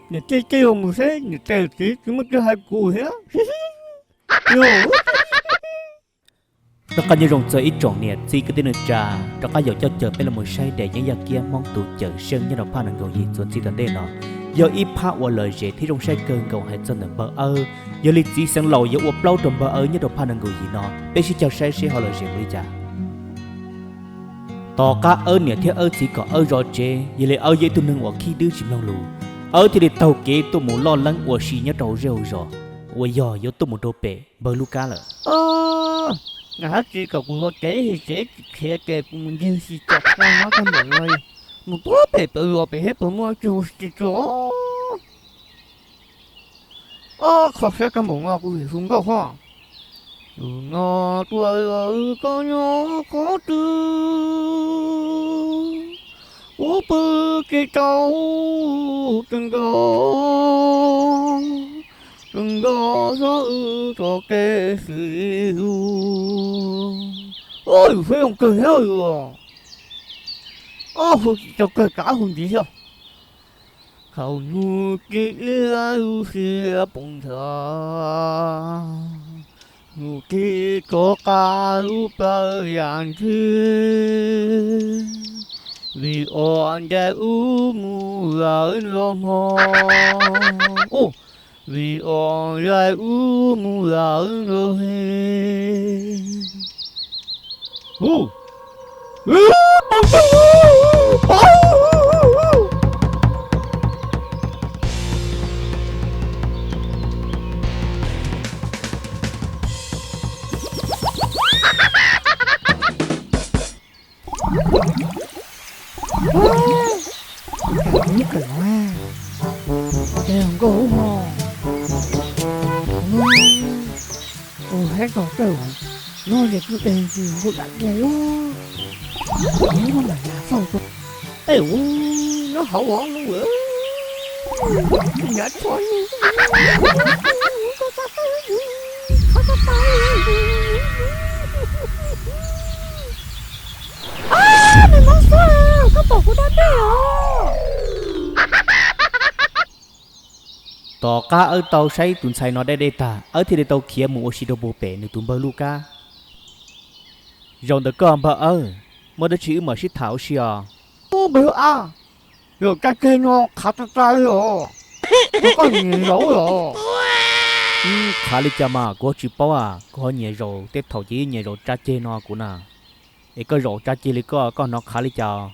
Niam tej tej mus seb niam tes txiv tsis muaj twg hais kuv thiab. Rov qab nyob zoo txog ib tsoom niam txiv kwv tij neej tsa, rov qab yaum coj caw peb los mus saib daim yeeb yaj kiab Hmoob tus cawm seej nyob rau phaj nees nkaum yim txuas ntxiv tom ntej no. Yog ib phab uas lom zem thiab zoo saib kawg nkaus hais txog ntawm npawg Awb. Yog li txiv xeev laus yuav ua plaub rau npawg Awb nyob rau phaj nees nkaum yim no, peb sib caug saib seb ho lom zem mus li cas. Tom qab Awb niam thiab Awb txiv kom Awb zov tsev, yog li Awb yog ib tug neeg uas khib dwb tsis mloog lus, Awb thiaj li taug kev tuaj mus loj leeb ua si nyob rau hauv zej hauv zos, uas yog yuav tuaj mus rau pem npawg Lub Kab lawm. Niam thiab txiv kom kuv zov tsev, tsev tsis khiav ces kuv mus ncig si tsom koj nyob koj npaum no, mus puag pem pawg zos pem thiab puas muaj tsis hu tsis tso. Ob, kho siab koj npaum no kuv vim hu nkauj hos. Tus no tuaj koj nyob qhov twg, kuv pw kev tau kawg nkaus, kawg nkaus xyov wb tso kev xwb. Yus saib zoo kawg thiab yus. Ob, hu tsis tau kawg kav hu ntxiv xwb. Thaum nug tib ib lub siab poob nthav, nug tib rov qab lub plawv yam ntxwg, vim os ncaim wb mus lawm los hmo, vim os ncaim wb mus lawm los he. Ub, kawm no, ces nkauj ub ho, tus no, tus saib tog kawg, no ces kuj tes ntsis nkauj dam dej lub, tus no mam nag fauj rau, tej ub nyob hauv los lub, nyav tshuaj, me mob xwb, koj pom kuv dab dej os. Tom qab Awb tau saib tus ntxhais no dab dej tag, Awb thiaj li tau khiav mus ua si rau puag pem nws tus npawg Lub Kab. Zaum ntawm koj npawg Awb, muaj dab tsi wb mam sib tham ua si os. Ub, npawg Ab, zaum tsa ceg no qhav tag tag li os, koj nyiam zaum los? Qhav li cas mas kuv tsis paub a, kuv ho nyiam zaum tej thaum ces yeej nyiam zaum tsa ceg no kuv na. Es koj zaum tsa ceg li koj, koj hnov qhav li cas?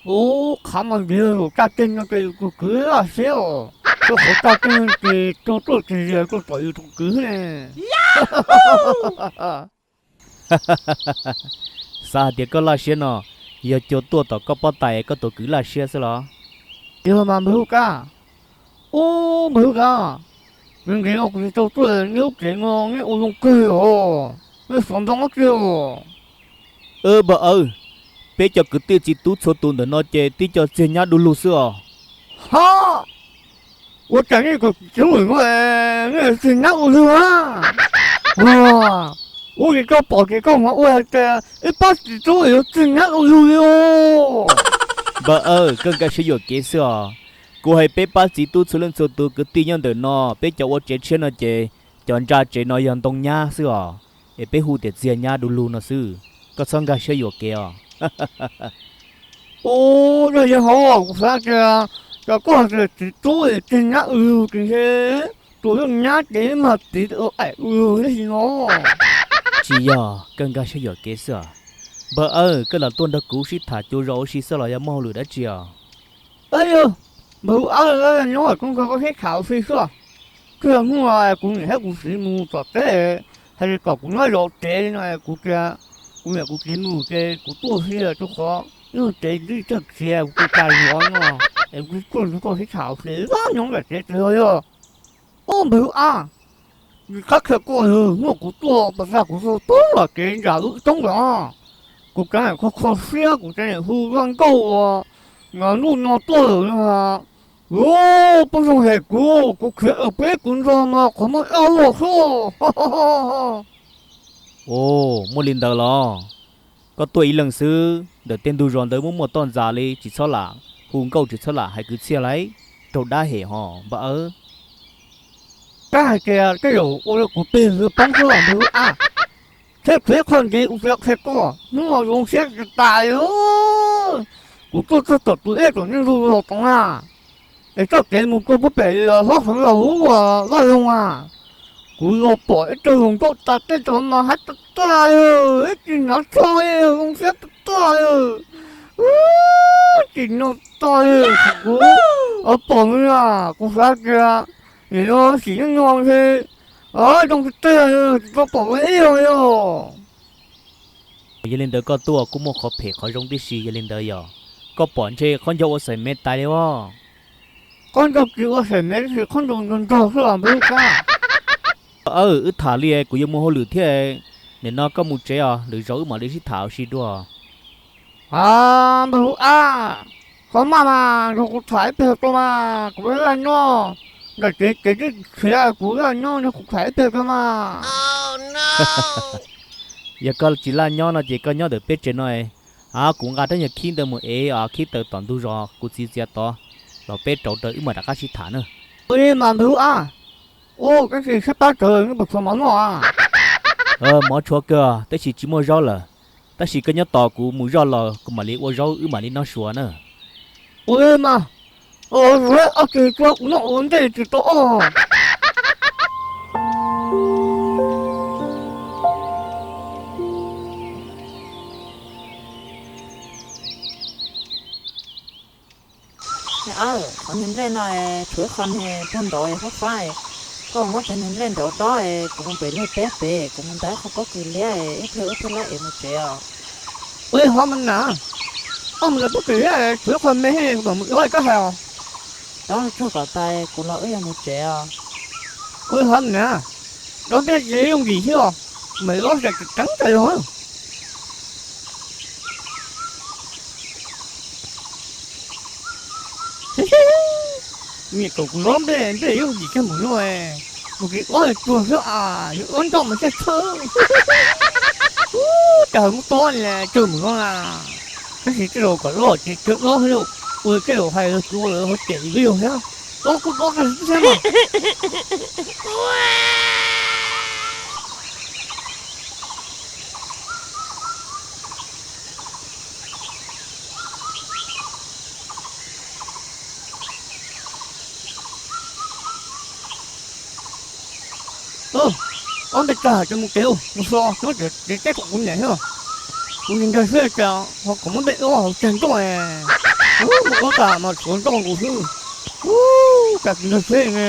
Ub, qhav mas ntiag, zaum tsa ceg no ces yus tus kwv laj siab os, rau qhov tsa ceg ces tuaj tuaj tsis zis tuaj tom yus tus kwv ne. Xav hais tias koj laj siab no, yog cua tuaj tom koj pob tais koj tus kwv laj siab xwb los? Yog mas npawg Lub Kab. Ub, npawg Lub Kab, nkees nkees no kuv tsis tau tuaj, neb lub tsev no neb ua zoo kawg os, neb xov ntoo dab tsi os? Npawg Awb, peb cov kwv tij txiv tub txhua tus ntawm no ces tib co txiag nyab du lug xwb os. Ha, ua cas nej kom txiv tub no, nej txiag nyab du lug a? Ua li koj pom ces koj hnov ua hais tias ib pab txiv tub yuav txiag nyab du lug li os. Npawg Awb, koj nkag siab yuam kev xwb os. Kuv hais peb pab txiv tub txhua leej txhua tus kwv tij nyob ntawm no, peb cov ua tsev tshiab no ces cov ntsa tsev no yog ntoo nyab xwb os, es peb hu tias txiag nyab du lug no xwb. Koj txhob nkag siab yuam kev os. Ub, yog li hauv kuv xav tias, cas koj hais tias txiv tub es txiag nyab du lug ces ntshe tus leej nyab ces mas txiv aim du lug thiab si no. Tsis yog, koj nkag siab yuam kev xwb os. Npawg Awb, koj los tuaj nrog kuv sib tham cuav zos ua si xwb los yog muaj hauj lwm dab tsi os? Npawg Ab, nyob koj nrog koj sib tham ua si xwb. Koj hnub kuv niam thiab kuv txiv mus tom teb, hais tias kom kuv nyob zov tsev no, kuv tias kuv niam kuv txiv mus ces kuv tuaj xwb rau qhov nyob tsev twb txawj khiav kuv tsis tas zov no, es kuv tuaj nrog koj sib tham ua si, nyob nram tsev tsis yog. Ub, npawg Ab, qab qhia koj, muaj kuv tuaj pas tag kuv tau tub los kev nram wb coob lawm. Kuv kav kho kho siab kuv tseem hu zaj nkauj uas nyob ntuj no tuaj lawm no. Ub, poj ntxoog hem kuv, kuv khiav peb kuv nrog mas qhov muaj dab loj xwb. Ua, muaj li ntawd los? Koj tuaj ib leeg xwb, ntawm tej ntug zos ntawd muaj muaj toj ntxas li, tsis txhob lam hu nkauj, tsis txhob lam hais kwv txhiaj lauj. raug dab hem ho npawg Awb. Kab hais tias tej zaum ua rau kuv peg poob xwb los npawg Hwj Ab. Thiab txhua qhov ntawd kuv tsis qhia koj, hnub no zoo siab tas tas li. Kuv tuaj txog tom tus ej tom nej ntug los tod na, es txoj kev mus rau puag pem hlob Xeev Laus lub vaj loog na, kuv los pom ib tug hluas nkauj tas tej tod mas haib tag tag li, ib tsis hnav tsho li, zoo siab tag tag li. Tsis noj tag li, kuv pom nws na, kuv xav tias nim no sim neej no ntshe zoo tiag tiag, tsis tau pom ib zaug li os. Yog li ntawd koj tuaj kuj muaj qhov phem qhov zoo tib si, yog li ntawd yog koj pom ntshe khaub ncaug ua xaim mev tas li os. Khaub ncaug tsis ua xaim mev, tab sis khaub ncaug nrog nrog xwb os npawg Hwj Ab. Wb tham li kuv yuav mus hauj lwm thiab, nim no koj mus tsev os, lwm zaus wb mam li sib tham ua si dua. A, npawg Hwj Ab, qhov maj mas nrog kuv tham ib pliag tso mas, kuv laj nyob ntawm kev kev tib khiav, kuv laj nyob nrog kuv tham ib pliag tso mas. Yog koj tsis laj nyob no ces koj nyob ntawm peb tsev no, a, kuv nqa rab nyuag khib ntawd mus ev khib taws tom ntug zos kuv txiv txiav tod los peb rauv rau wb mam rov qab sib tham na. Ua li mas npawg Hwj Ab. Ua, tab sis sab pab tawv nej puas tshuav mov noj a? Mov tshuav kawg tab sis tsis muaj zaub lawm. Tab sis koj nyob tos kuv mus zoj los kuv mam li ua zaub wb mam li noj sua na. Ua li mas, ob tug tso kuv noj ua ntej tsis tau os. Niam, qhov niag nplej no tshuav ib qho niag puag nraud fab fab, koj muab cov niag nplej nraud dob, kuv mus pem lub teb pem, kuv mus ntais qhov pob kws liab, ib pliag wb thiaj li ev mus tsev os. Ua li hov mas na, koj mus ntais pob kws liab tshuav ib qho me, kuv mam mus dob koj hais os. Dob tsuag kom tas kuv los wb yuav mus tsev os. Ua li hov na, dob nplej ces yooj yim thiab os, mam li dob tseem ceev tas li os. Niam, kom kuv dob nplej, nplej yooj yim kawg mus no, mus kev dob tsuag xwb as, yuav dob nroj mas thiaj txhawj. Cas muab dob li tsawg mus no na. Tab sis tej zaum kom loj ces kawg dob xwb, ua tej zaum hais los tsuav lawv ho cem peb yus thiab. Dob kuj dob tag xwb thiab mas. Ob npe tag ces mus kev, mus so nyob tsev teb kom kuv niam thiab. Kuv tsis nkag siab cas ho kom muab nplej dob hauv tsag nroj. Mus dob tas mas tshuav nroj nkaus xwb. Cas tsis nkag siab ne.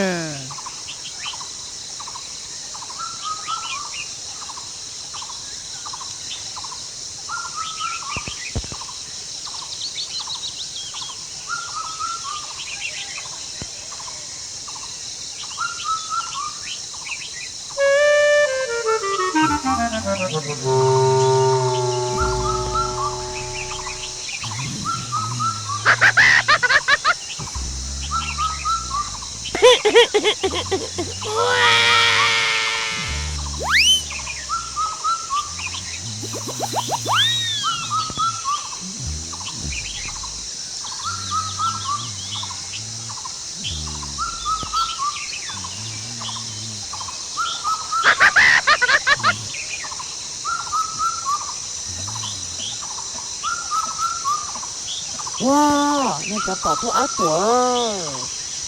Ua, nej cov tom tuaj ab tuam,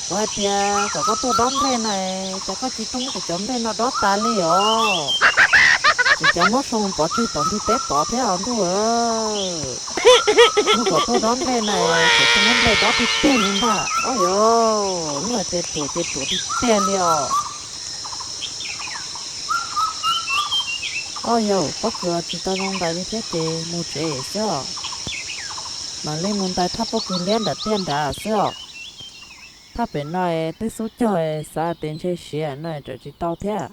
kuv hais tias kom koj tuaj dob nplej na, cas koj tsis tuaj muab kuv cov nplej no dob tas li os? Kuv cov muab sau pov tseg tom ntug teb tod thiab os ntuj. Muab kom tuaj dob nplej na, kuv tuaj muab nplej dob tiag tiag li ntag. Ob yos, lub hais tias ruam ces ruam tiag tiag li os. Ob yos, pob kws tsis tau zoo ntais li thiab ces mus tsev xwb os. Mam li mus ntais thaj pob kws liab nram tiaj nrad xwb os. Thaj pem no twb xub cog, xav tias ntshe siav no tsam tsis tau thiab.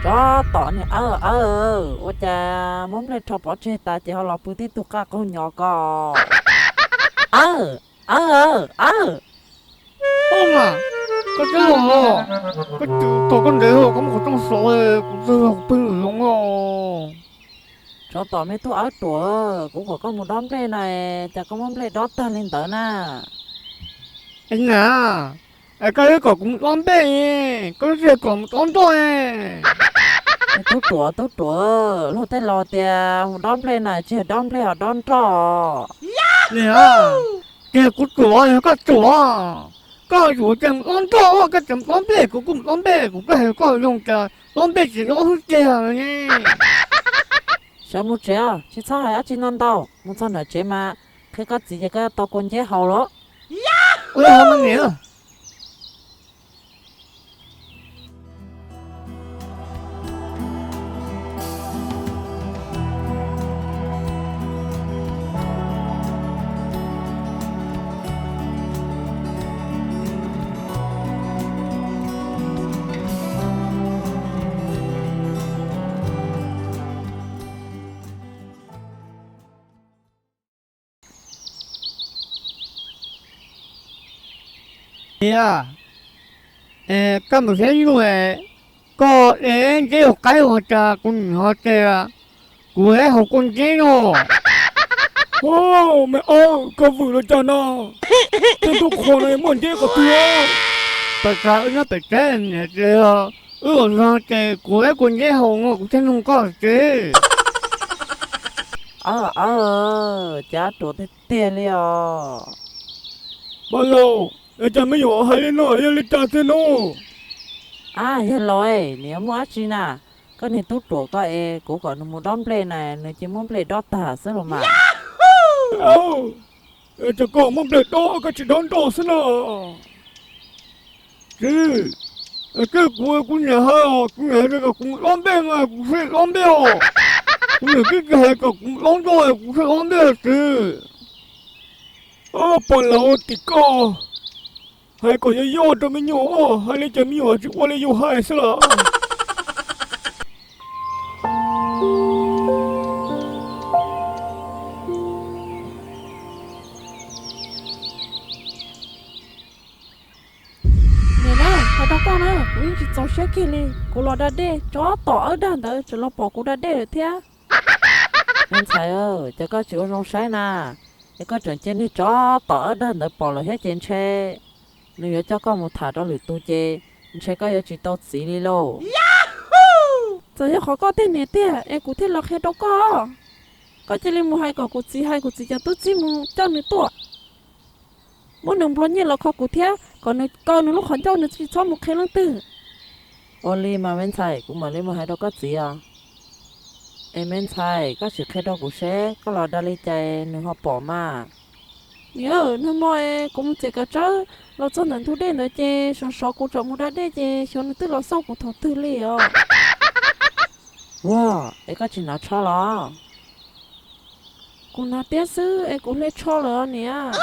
Tsov tom niag ab, ab, ua cas muab nplej rho pov tseg tas ces ho los pw tib tug qaj qaug nyos ko. Ab, ab, ab, ab. Ub mas, Koj tsis los, koj tsis tos koj ntev, koj muab qhov rooj xov, kuv txog pw lawm os. Tsov tom me tub Ab Ruam, kuv kom koj mus dob nplej na, cas koj muab nplej dob tag li ntawd na? Es niam, es koj twb kom kuv mus dob nplej, koj twb tsis kom mus dob nroj. Tub Ruam, tub Ruam, luag tej laus tias mus dob nplej na tsis yog dob nplej os, dob nroj. Niam, ces kuv ruam yog koj ruam, koj yuav tias mus dob nroj, koj tias mus dob nplej, kuv kuj mus dob nplej, kuv kuj hais koj zoo tias dob nplej tsis dob xwb tiag ne. Sawv mus tsev os, tsis txhob hais dab tsi ntau ntau, mus txog nram tsev mas qhia koj txiv ces koj tau kua nceb haus los. Ua li mas niam. Niam, es koj mus saib nyuj, koj de nceb haus qaib ua cas kuv niam ho tias kuv haus kua nceb no? Hov, me ab, koj vwm los cas no? Tej ntuj qhua no muaj nceb qhov twg? Pab txhawb wb nyob pem teb niam tsis, wb los no ces kuv ib kua nceb haus no kuv thiaj nug koj txiv. Aw, aw, cas ruam tiag tiag li os. Pog laus, cas me nyuam hais li no yog li cas tiag no? Ab, yawg laus, nws yuav muaj dab tsi na? Koj niag tub ruam ko es kuv kom nws mus dob nplej na nws cia muab nplej dob tag xwb los mas. Cas koj muab nplej dob koj tsis dob nroj xwb no? Txiv, twb kuv, kuv niam hais os, kuv niam hais tias kom kuv mus dob nplej mas kuv thiaj dob nplej os. Kuv niam twb tsis hais kom kuv mus dob nroj kuv thiaj dob nplej txiv. Pog laus, tim koj hais kom yog yog rau me nyuam, hais li cas me nyuam tsis ua li yus hais xwb los. Niam na, hais rau koj na, kuv yeej tsis txaus siab kiag li. Kuv los da dej, tsov tom awb dag ntawd tseem los pom kuv da dej lawm thiab. Me ntxhais, cas koj tsis ua zoo saib na, es koj tseem cia niag tsov tom awb dag ntawd pom lawm thiab ces ntshe nws yuav coj koj mus tham rau lwm tus ces ntshe koj yuav tsis tau txiv li lauj. Txawm yog qhov koj tej niam tiag es kuv thiaj los qhia rau koj. Koj cia li mus hais kom kuv txiv, hais kuv txiv cov tub txib mus coj nws tuaj, muab nws nplua nyiaj los kho kuv thiab kom nws kaw nws lub qhov ncauj, nws tsis txhob mus qhia leej twg. Ua li mas me ntxhais, kuv mam li mus hais rau koj txiv os. Es me ntxhais, koj sim qhia rau kuv seb koj los da li cas nws ho pom mas. Niam, nag hmo kuv mus txiav kav tsawb los txog ntawm ntug dej ntawd ces sov sov kuv tseem mus da dej ces xyov nws twb los xauj kuv thaum twg li os. Ua, es koj tsis hnav tsho los? Kuv hnav tiab xwb es kuv hle tsho lawm os niam.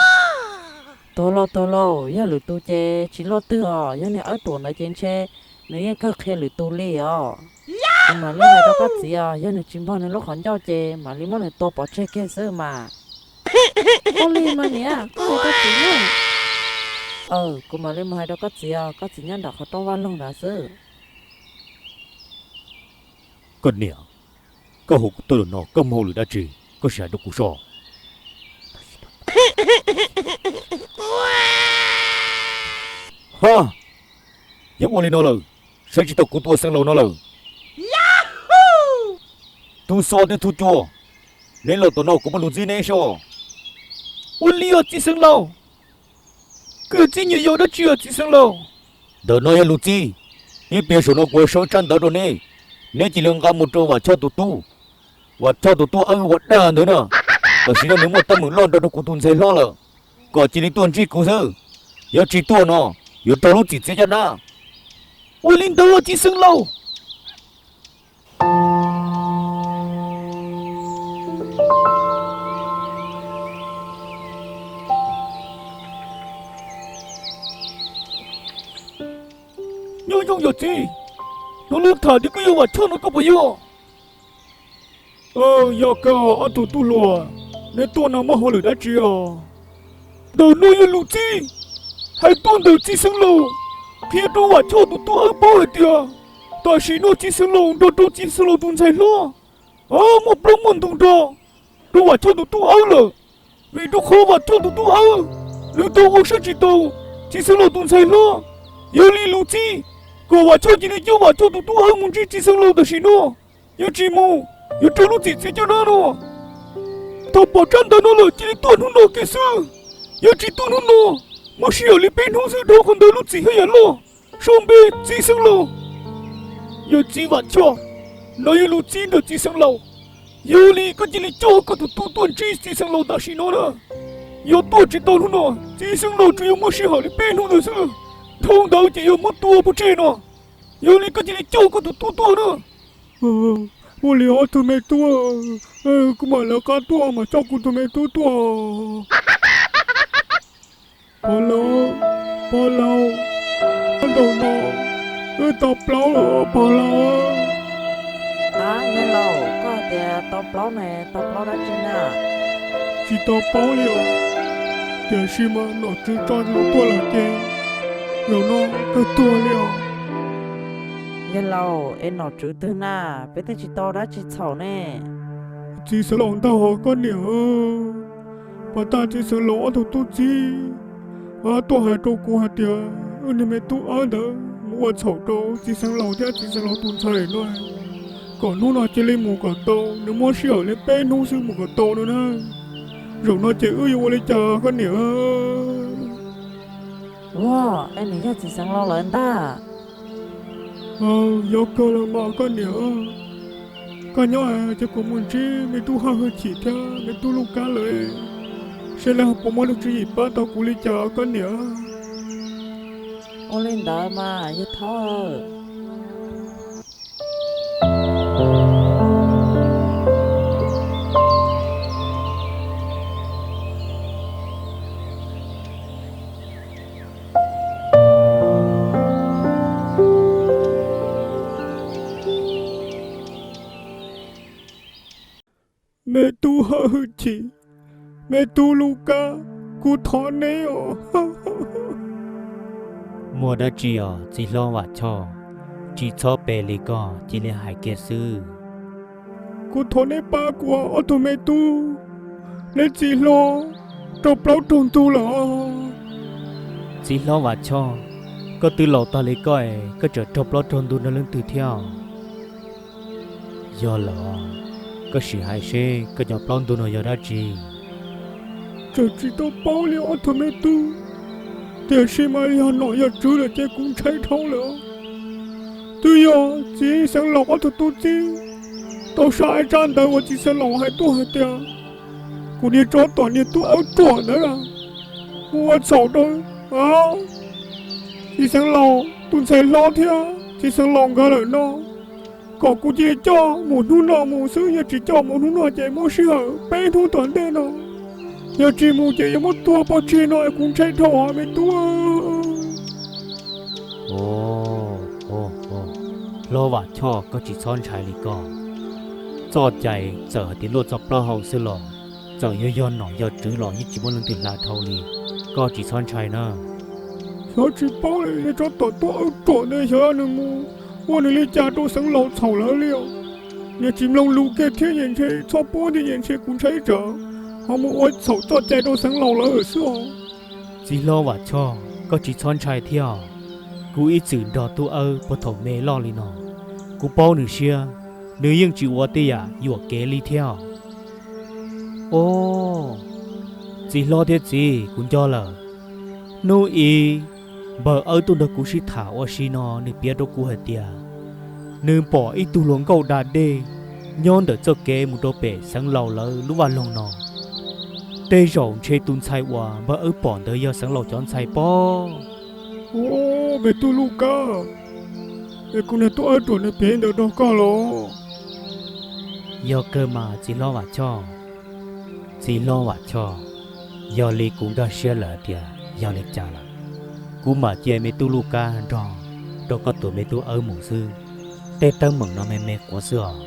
Tuag lauj, tuag lauj, yog lwm tus ces tsis luaj twg os, yog niag awb ruam ntawd ces ntshe nws yeej kawg qhia lwm tus li os. Kuv mam li hais rau koj txiv os, yog nws tsis npog nws lub qhov ncauj ces mam li muab nws tua pov tseg kiag xwb mas. Ua li mas niam, koj hais koj txiv na. Aw, kuv mam li mus hais rau koj txiv os, koj txiv nyob nram qhov rooj vaj loog ntawd xwb. Koj niam, koj hu kuv tuaj lawm no koj mus hauj lwm dab tsi? Koj sim hais rau kuv soj. Ha, yog ua li no lawm, saib tsis taus kuv tus xeev laus no lawm. Tub xob thiab tub cua, neb los tom no kuv muaj lus txib neb soj. Ua li os txiv xeev laus, koj txib nyuam yaus dab tsi os txiv xeev laus? Ntawm no yog lus txib, ib pliag saum no kuv yuav sau tsab ntawv rau neb, neb cia li nqa mus rau Vam Choj tus tub. Vam Choj tus tub awb ua daj ntawd na, tam sim no nws muaj teeb meem loj nrog rau kuv tus ntxhais hlob lawm, kom cia li tuaj ntsib kuv xwb. Yog tsis tuaj no, yuav raug lub txim txiav caj dab. Ua li ntawd los txiv xeev laus. Nyob zoo yawm txiv, hnov luag tham tias koj yog Vam Choj no koj puas yog? Yog kawg ob tug tub hluas, neb tuaj no muaj hauj lwm dab tsi os? Ntawm no yog lus txib, hais tuaj ntawm txiv xeev laus, Qhia rau Vam Choj tus tub awb paub hais tias tam sim no txiv xeev laus nrog rau txiv xeev laus tus ntxhais hlob muaj plaub muaj ntug nrog rau Vam Choj tus tub awb lawm. Vim rau qhov Vam Choj tus tub awb, nws tau ua siab tsis tau txiv xeev laus tus ntxhais hlob. Yog li lus txib kom Vam Choj cia li coj Vam Choj tus tub awb mus ntsib txiv xeev laus tam sim no. Yog tsis mus, yuav raug lub txim txiv caj dab no. Thaum pom tsab ntawv no lawm cia li tuaj hnub no kiag xwb. Yog tsis tuaj hnub no, muaj sij hawm li peb hnub xwb dhau qhov ntawd lub txim haj yam loj. Sau npe txiv xeev laus. Yog txiv Vam Choj, no yog lus txib ntawm txiv xeev laus. Yog li koj cia li coj koj tus tub tuaj ntsib txiv xeev laus tam sim no na. Yog tuaj tsis tau hnub no, txiv xeev laus tsuas yuav muaj sij hawm li peb hnub ntawd xwb. Dhau ntawd ces yuav muab tua pov tseg no. Yog li koj cia li coj koj tus tub tuaj na. Ua li ob tug me tub, kuv mam lawv qab tuaj mas coj kuv tus me tub tuaj. Pog laus, pog laus, ntaus no, wb tau plaub lawm pog laus. Yawg laus, koj hais tias tau plaub ne, tau plaub dab tsi na? Tsis tau paub li os, tiam sis mas nom tswv tso lus tuaj lawm ces zaum no kawg tuag li os. Yawg laus, es nom tswv twg na? Peb twb tsis tau dab tsi txhaum ne. Txiv xeev laus ntag koj niam. Pas tas txiv xeev laus ob tug tub txib tuaj hais rau kuv hais tias wb niag me tub awb ntawd mus ua txhaum rau txiv xeev laus thiab txiv xeev laus tus ntxhais no, kom hnub no cia li mus kom tau, nws muab sij hawm li peb hnub xwb mus kom tau no na. Zaum no ces wb yuav ua li cas koj niam? Ua, es nws yog txiv xeev laus lawv ntag. Yog kawg los mas koj niam. Koj nyob ces kuv mus ntsib me tub Haj Hwj Chim thiab me tub Luj Kab lawv, seb lawv puas muaj lub tswv yim pab tau kuv li cas koj niam. Ua li ntawd mas yawg Thaub. Me tub Haj Hwj Chim, me tub Luj Kab, kuv thov neb os. Muaj dab tsi os txiv hlob Vam Choj, tsis txhob pe li koj, cia li hais kiag xwb. Kuv thov neb pab kuv ob tug me tub, neb txiv hlob raug plaub raug ntug lawm. Txiv hlob Vam Choj, koj twb laus tag li koj es koj tseem raug plaub raug ntug nrog leej twg thiab? Yog lawm, koj sim hais seb koj cov plaub ntug no yog dab tsi? Tseem tsis tau paub li ob tug me tub, tiam sis mas yog nom yog tswv lawm ces kuv ntshai dhau lawm. Twb yog txiv xeev laus ob tug tub txib tau xa ib tsab ntawv uas txiv xeev laus hais tuaj hais tias kuv niag tsov tom niag tub awb ruam ntawd mus ua txhaum rau txiv xeev laus tus ntxhais hlob thiab txiv xeev laus nkawd lawm no, kom kuv cia li coj mus hnub no mus xwb, yog tsis coj mus hnub no ces muab sij hawm peb hnub tom ntej no, yog tsis mus ces yuav muab tua pov tseg no, kuv ntshai dhau me tub. Hlob Vam Choj, koj tsis txhob ntshai li koj. Txoj cai txawm hais tias luaj txoj plaub hau xwb los, txawm yog yog nom yog tswv los yeej tsis muaj leej twg hla dhau li. Koj tsis txhob ntshai na. Xyov tsis paub li, niag tsov tom tub awb ruam ntawd xyov nws mus ua nws li cas rau xeev laus txhaum lawv li os. Niag tsis mloog lus kiag thiab, ntshe txhob puab thiab, ntshe kuv ntshai tsam ho mus ua txhaum txoj cai rau xeev laus lawv xwb os. Txiv hlob Vam Choj, koj tsis txhob ntshai thiab os. Kuv ib txwm nrog tub awb puag thaum me loj li no, kuv paub nws siab, nws yeej tsis ua tej yam yuam kev li thiab os. Os, txiv hlob thiab txiv, kuv nco lawm. Hnub ib, npawg Awb tuaj nrog kuv sib tham ua si no nws piav rau kuv hais tias nws pom ib tug hluas nkauj da dej nyob ntawm txoj kev mus rau pem xeev laus lawv lub vaj loog no. Tej zaum ntshe tus ntxhais uas npawg Awb pom ntawd yog xeev laus cov ntxhais pob. Os, me tub Luj Kab, es kuv niag tub Awb ruam nws piav ntawd rau koj los? Yog kawg mas txiv hlob Vam Choj. Txiv hlob Vam Choj, yog li kuv nkag siab lawm hais tias yog li cas lawm, kuv mam cia me tub Luj Kab nrog rau koj tus me tub Awb mus xwb. Tej teeb meem no me me quav xwb os.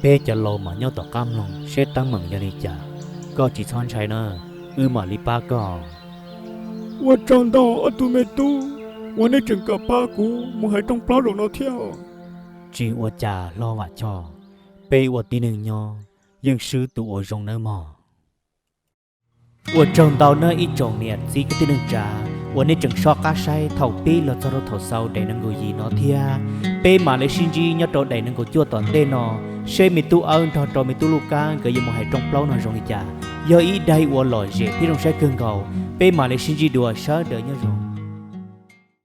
Peb cov laus mas nyob tom qab mloog seb teeb meem yog li cas. Koj tsis txhob ntshai na, wb mam li pab koj. Ua tsaug ntau ob tug me tub, Ua nej tseem kam pab kuv mus hais rooj plaub zaum no thiab. Tsis ua cas hlob Vam Choj, peb ua tib neeg nyob yeej swb tus uas zoo nawb mog. Ua tsaug ntau nawb ib tsoom niam txiv kwv tij neej tsa uas nej tseem soj qab saib thaum pib los txog rau thaum xaus daim nees nkaum yim no thiab. Peb mam li sib ntsib nyob rau daim nees nkaum cuaj tom ntej no, seb me tub Awb nrog rau me tub Lub Kab nkawd yuav mus hais rooj plaub no zoo li cas. Yog ib daim uas lom zem thiab zoo saib kawg nkaus. Peb mam li sib ntsib dua, sawv daws nyob zoo.